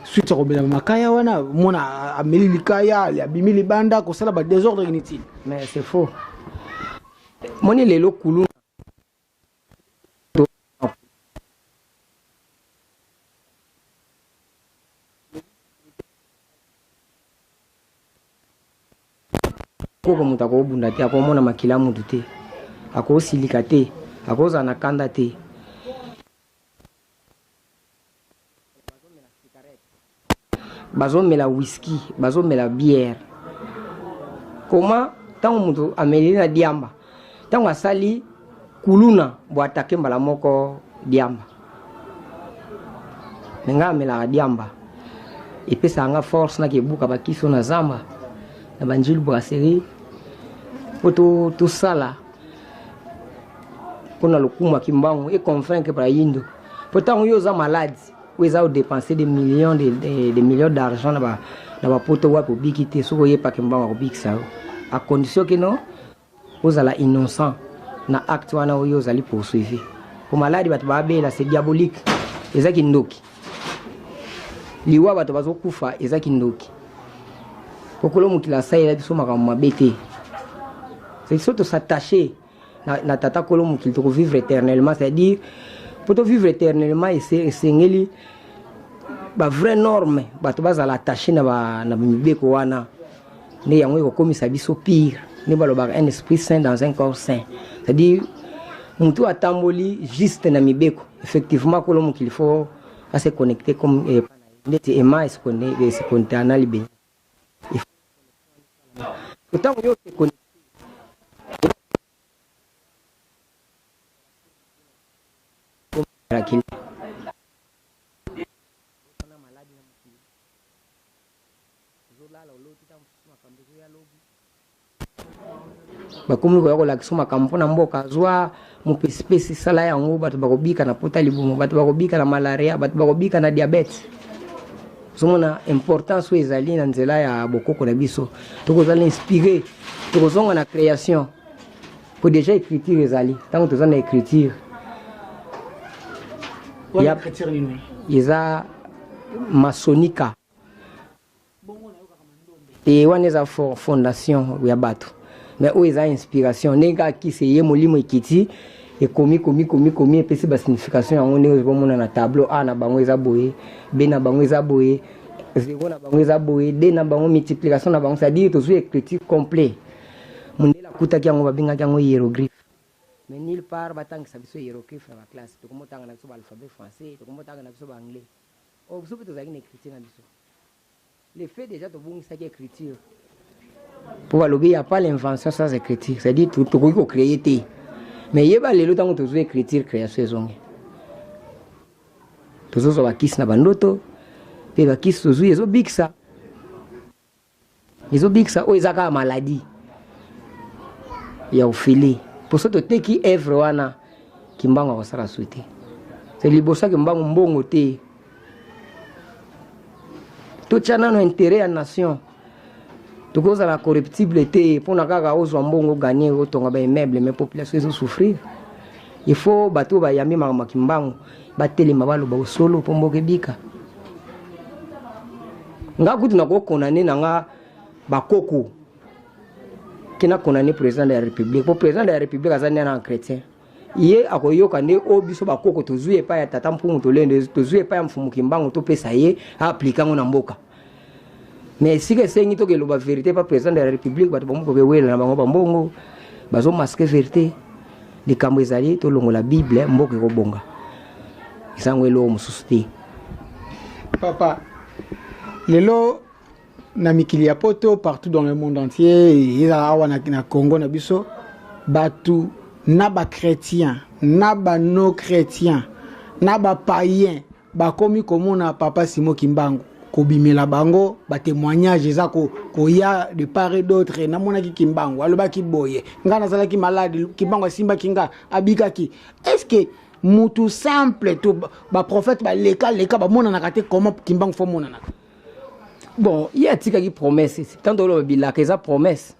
Suite ya komela makaya wana, mona ameli likaya, abimi libanda kosala ba désordre inutile. Mais c'est faux. Moni lelo kulu koko, moto akobunda te, akomona makila mutu te, akosilika te, akozala na kanda te. Bazomela whisky, bazomela bière. Comment ntango moto ameli na diamba, ntango asali kuluna bo atake mbala moko diamba. Me ngai amelaka diamba, epesaka nga force na kebuka bakiso na zamba na banjili brasserie mpo tosala mpo na lokumu ya Kimbangu e convaincre bayindo. Mpo ntango yo oza malade, oyo eza odepense des millions de millions d'argent na ba na bapoto wapi obiki te, soki oyepaki Kimbangu akobikisa yo à condition kino ozala innocent na acte wana oyo ozali poursuivi. Po maladi bato babela, c'est diabolique, eza kindoki. Liwa bato bazokufa eza kindoki. Pokolo mokili asalela biso makambo mabe te. C'est so tos'attache na tata kolo mokili, tokovivre éternellement. C'est-à-dire po tovivre éternellement, esengeli bavrai norme, bato bazala attaché na mibeko wana. Nde yango ekokomisa biso pire. Nde balobaka un esprit saint dans un corps saint, c'est-à-dire motu atamboli juste na mibeko. Effectivement, kolo mokili faut ase connecter comme ndeti ema ese connecter na libele. Ntango yo se connecte miracle na maladi na mokili, ozolala, oloti ta mosusu makambo ezoya lobi, bakomi koya kolakisa makambo mpona mboka. Zwa mopesipesi, sala yango, bato bakobika na pota libumu, bato bakobika na malaria, bato bakobika na diabète. Ozomona importance oyo ezali na nzela ya bokoko na biso. Tokozala inspiré, tokozonga na création, po déjà écriture ezali. Ntango toza na écriture Wana écriture nini? Eza masonika te. Wana eza fondation ya bato, mais oyo eza inspiration. Ndenge kaka kisi eye, molimo ekiti, ekomi komi komi komi, epesi basignification yango. Ndenge ozomona na tableau, A na bango eza boye, B na bango eza boye, 0 na bango eza boye, D na bango multiplication na bango. C'est-à-dire tozwi écriture complet. Mondele akutaki yango, babengaki yango hiéroglyphe, mais nulle part batangisa biso hiéroglyphe na baklasse. Tokomotanga na biso baalphabet français, tokomotanga na biso baanglais. Oyo biso mpe tozalaki na écriture na biso. Le fait déjà tobongisaki écriture, mpo balobi ya pas l'invention sans écriture, c'est-à-dire tokoki kocréer te. Mais yeba, lelo ntango tozwi écriture, création ezongi. Tozozwa bakisi na bandoto, mpe bakisi tozwi ezobikisa, ezobikisa. Oyo eza kaka maladie ya ofele. Poso toteki œuvre wana, Kimbangu akosala su te. Se liboso ya Kimbangu mbongo te. Totya nano intérêt ya nation. Tokozala corruptible te mpona kaka ozwa mbongo, gagner, otonga baimmeuble, mais population ezosouffrir. Il faut bato oyo bayambi makambo ya Kimbangu batelema, baloba osolo mpo mboka ebika. Nga kutu nakokona nde na nga bakoko ke nakona nde président de la République, po président de la République aza nde na chrétien. Ye akoyoka nde oyo biso bakoko tozwi epai ya tata Mpungu Tolendo, tozwi epai ya Mfumu Kimbangu, topesa ye aappliquer yango na mboka. Mais esika esengi tokeloba vérité pa président de la République, bato bango kokewela na bango bambongo, bazomasquer vérité. Likambo ezali tolongola Bible, mboka ekobonga. Ezango eloko mosusu te. Papa, lelo na mikili ya poto, partout dans le monde entier, ezala awa na Congo na biso, bato na bachrétien, na bano chrétien, na bapaïen bakomi komona papa Simo Kimbangu kobimela bango. Batémoignage eza koya de part et d'autre. Namonaki Kimbangu, alobaki boye, ngai nazalaki malade, Kimbangu asimbaki nga, abikaki. Est ce que mutu simple to baprophète baleka leka bamonanaka te? Comment Kimbangu faut monanaka? Bon, ye atikaki promesse. Ntango toloba bilaka, eza promesse,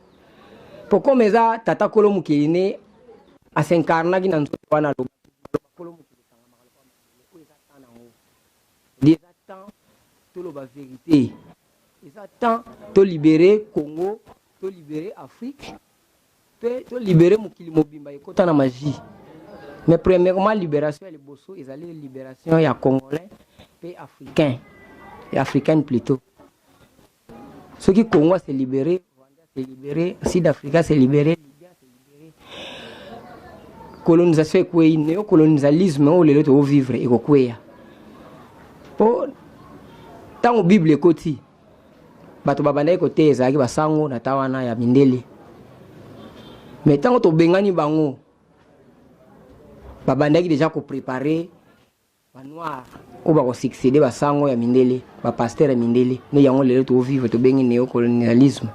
po comme eza tata kolo mokili ne as'incarnaki na nzoto wana, aloba kolo mokili ekangamaka lokola mabele. Oyo eza temps nango. Eza temps toloba vérité, eza temps tolibérer Congo, tolibérer Afrique mpe tolibérer mokili mobimba ekota na magie. Mais premièrement, libération ya liboso ezali libération ya Congolais mpe Africain et Africaine plutôt. Soki Congo ase libéré, Rwanda se libéré, Sud Africa se libéré, Libya se libéré, colonisation ekwei, néocolonialisme oyo lelo tokovivre ekokweya. Mpo ntango Bible ekoti Bato babandaki koteya ezalaki basango na ta wana ya mindele. Mais ntango tobengani bango, babandaki deja koprepare banoir oyo bakosuccede basango ya mindele, bapasteur ya mindele. Nde yango lelo tovivre, tobengi néocolonialisme.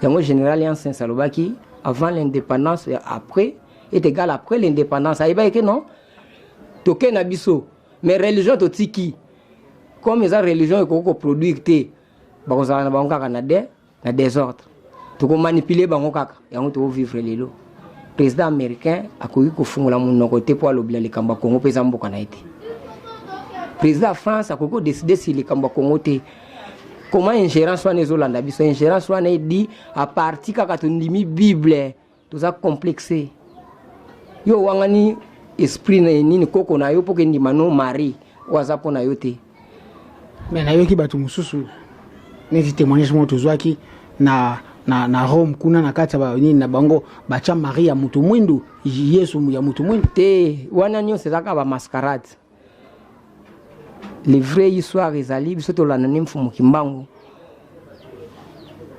Yango général Janssens alobaki avant l'indépendance, après est égal après l'indépendance. Ayebaki ke non, toke na biso, mais religion totiki. Comme eza religion ekoki koproduire te, bakozala na bango kaka na désordre, tokomanipuler bango kaka. Yango tokovivre lelo. Président américain akoki kofungola monoko te mpo alobela likambo ya Congo, mpo eza mboka na ye te. Président ya France akoki kodécider si likambo ya Congo te. Comment ingérence wana ezolanda biso? Ingérence wana edi à partir kaka tondimi Bible. Toza complexe. Yo wangani esprit na nini, koko na yo, mpo kendima no Marie oyo aza mpo na yo te. Mais nayoki bato mosusu, neti témoignage moko tozwaki na Rome kuna, na kati ya nini na bango, batya Marie ya motu mwindu, Yesu ya motu mwindu. Te, wana nyonso eza kaka bamascarade. Le vrai histoire ezali biso tolanda nde Mfumu Kimbangu,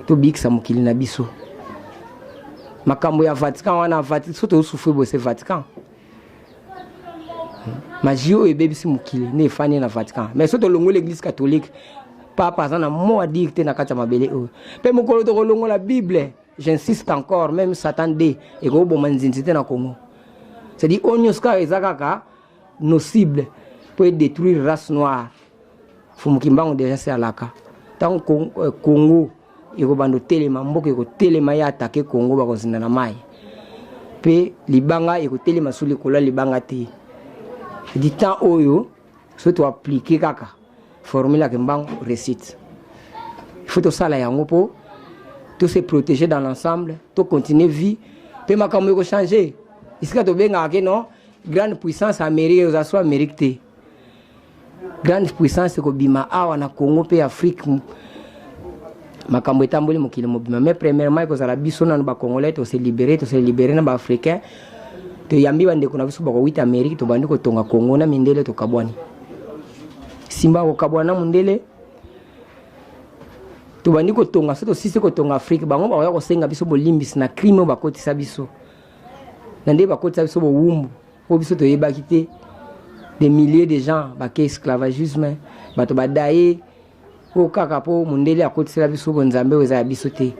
tobikisa mokili na biso. Makambo ya Vatican wana, so tozosouffrir boye, se Vatican. Magie oyo ebebisi mokili nde efandi na Vatican. Mais so tolongoli Église catholique, papa aza na mot à dire te na kati ya mabele oyo. Mpe mokolo tokolongola Bible, j'insiste encore, même Satan d ekoboma nzinzi te na Congo. C'est-à-dire oyo nyonso kaka eza kaka nos cibles mpo edétruire race noire. Fumu Kimbangu déjà se alaka, ntango Congo ekobanda otelema, mboka ekotelema, ye atake Congo, bakozinda na mai, mpe libanga ekotelema so likolo ya libanga te. Di temps oyo, so toappliquer kaka formule ya Kimbangu, réussite. Il faut tosala yango mpo tose protéger dans l'ensemble, tocontinue vie, mpe makambo ekochange. Esika tobengaka ke non, grande puissance Amérique, oza so Amérique te. Grande puissance ekobima awa na Congo mpe Afrique. Makambo etamboli mokili mobima, mais premièrement ekozala biso nano Bacongolais. Tose libérer, tose libérer na Baafricain, toyambi bandeko na biso bakowita Amérique, tobandi kotonga Congo na mindele, tokabwani simba kokabwana na mondele, tobandi kotonga. So tosisi kotonga Afrique, bango bakoya kosenga biso bolimbisi na crime oyo bakotisa biso, na nde bakotisa biso bowumbu, mpo biso toyebaki te. Des milliers de gens bake esclavagisme, bato badaye mpo kaka mpo mondele akotisela biso bonzambe oyo eza ya biso te.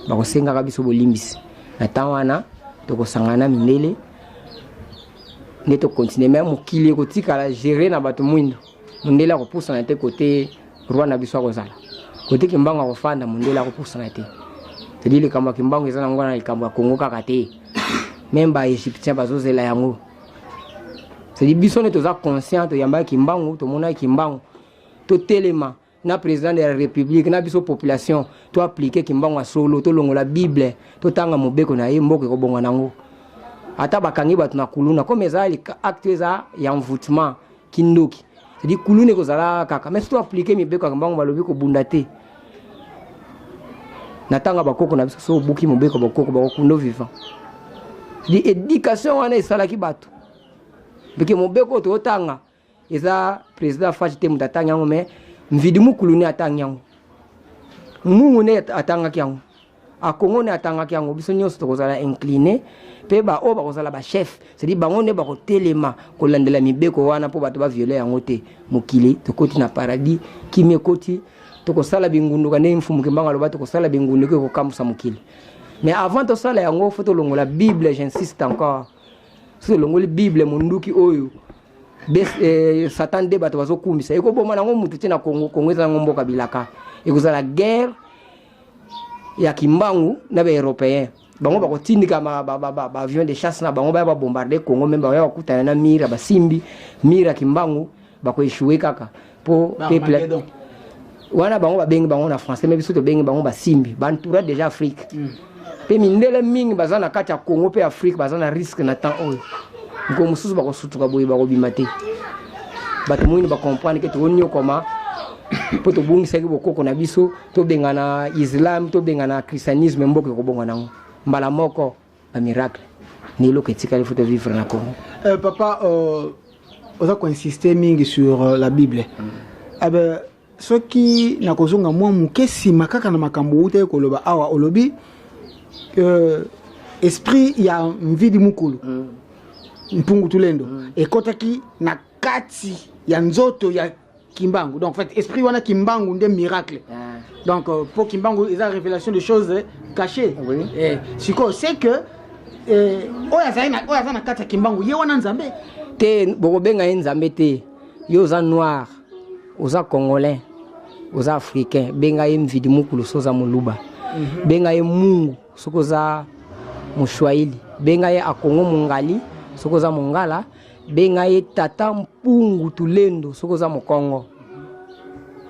Bakosengaka biso bolimbisi. Na ntango wana tokosangana na mindele nde tokontinue, me mokili ekotikala géré na bato mwindo. Mondele akopusana te kote roi na biso akozala, kote Kimbangu akofanda, mondele akopusana te. C'est-à-dire likambo ya Kimbangu eza nango na likambo ya Kongo kaka te, même Baégyptien bazozela yango. C'est-à-dire biso nde toza conscient, toyambaki Kimbangu, tomonaki Kimbangu, totelema na président de la République na biso population, toappliquer Kimbangu ya solo, tolongola Bible, totanga mobeko na ye, mboka ekobonga nango. Ata bakangi bato na kuluna, comme eza acte eza ya envoûtement, kindoki, c'est-à-dire kuluna ekozala kaka. Mais so toappliquer mibeko ya Kimbangu, balobi kobunda te na ntango bakoko na biso. So obuki mobeko bakoko, bakokunda vivant. C'est-à-dire éducation wana esalaki bato peke mobeko oyo tootanga eza président Fatshi te moto atangi yango, mais Mvidi Mukulu nde atangi yango, Mungu nde atangaki yango, Akongo nde atangaki yango. Biso nyonso tokozala incliné, mpe baoyo bakozala bachef, c'est-à-dire bango nde bakotelema kolandela mibeko wana mpo bato baviole yango te. Mokili tokoti na paradis, kimi ekoti, tokosala bingunduka ndenge Mfumu Kimbangu aloba, tokosala bingunduka ekokamwisa mokili. Mais avant tosala yango, faut tolongola Bible, j'insiste encore. So tolongoli Bible, monduki oyo Satan nde bato bazokumisa ekoboma nango mutu te na Congo. Congo eza nango mboka bilaka. Ekozala guerre ya Kimbangu na Baeuropéen. Bango bakotindika baavion de chasse na bango, baya babombarde Congo, même bakoya bakutana na mire, basimbi mire ya Kimbangu, bakoéchouer kaka mpo peuple wana. Bango babengi bango na français, mais biso tobengi bango basimbi. Bantoura déjà Afrique, mpe mindele mingi baza na kati ya Congo mpe Afrique, baza na risque na temps oyo. Mokolo mosusu bakosutuka boye, bakobima te. Bato moyini bacomprendre ke tokoniokoma mpo tobungisaki bokoko na biso. Tobengana islam, tobengana christianisme, mboka ekobonga nango mbala moko, bamiracle ni eloko etikali. Faut tovivre na Congo. Papa, oza koinsiste mingi sur la Bible. Eh ben, Soki nakozonga mwa moke nsima kaka na makambo outaki koloba awa, olobi esprit ya Mvidi Mukulu Mpungu Tulendo ekɔtaki na kati ya nzoto ya Kimbangu. Donc en fait, esprit wana Kimbangu nde miracle. Donc po Kimbangu eza révélation de choses cachées. Eh, sikoyo c'est que oyo azali na, oyo aza na kati ya Kimbangu, ye wana Nzambe? Te, bokobenga ye Nzambe te. Yo oza noir, oza Congolais, oza Africain, benga ye Mvidi Mukulu so oza Moluba, benga ye Mungu soki oza Moswahili, benga ye Akongo Mongali soki oza Mongala, benga ye Tata Mpungu Tulendo soki oza Mokongo.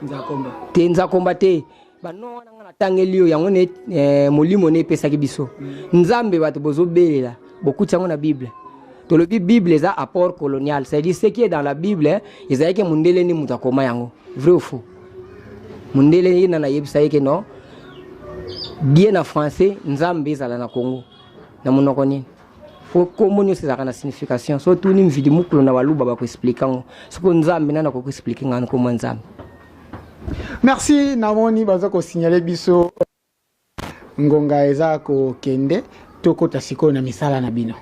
Nzakomba? Te, Nzakomba te. Bano wana nga natangeli yo yango ne molimo ne epesaki biso. Nzambe bato bozobelela, bokuti yango na Bible. Tolobi Bible eza apport colonial, c'est-à-dire ce qui est dans la Bible ezalaki mondele ni moto akoma yango. Vrai ou faux? Mondele ye nana ayebisa ye ke non, Dieu na français Nzambe ezala na Congo na monoko nini? Po kombo nyonso ezalaka na signification. So tuni Mvidi Mokolo na Baluba, bakoexpliquer yango. Soko Nzambe, nani akoki expliquer ngani kombo Nzambe? Merci. Namoni baza kosignaler biso ngonga eza kokende. Tokota sikoyo na misala na bino.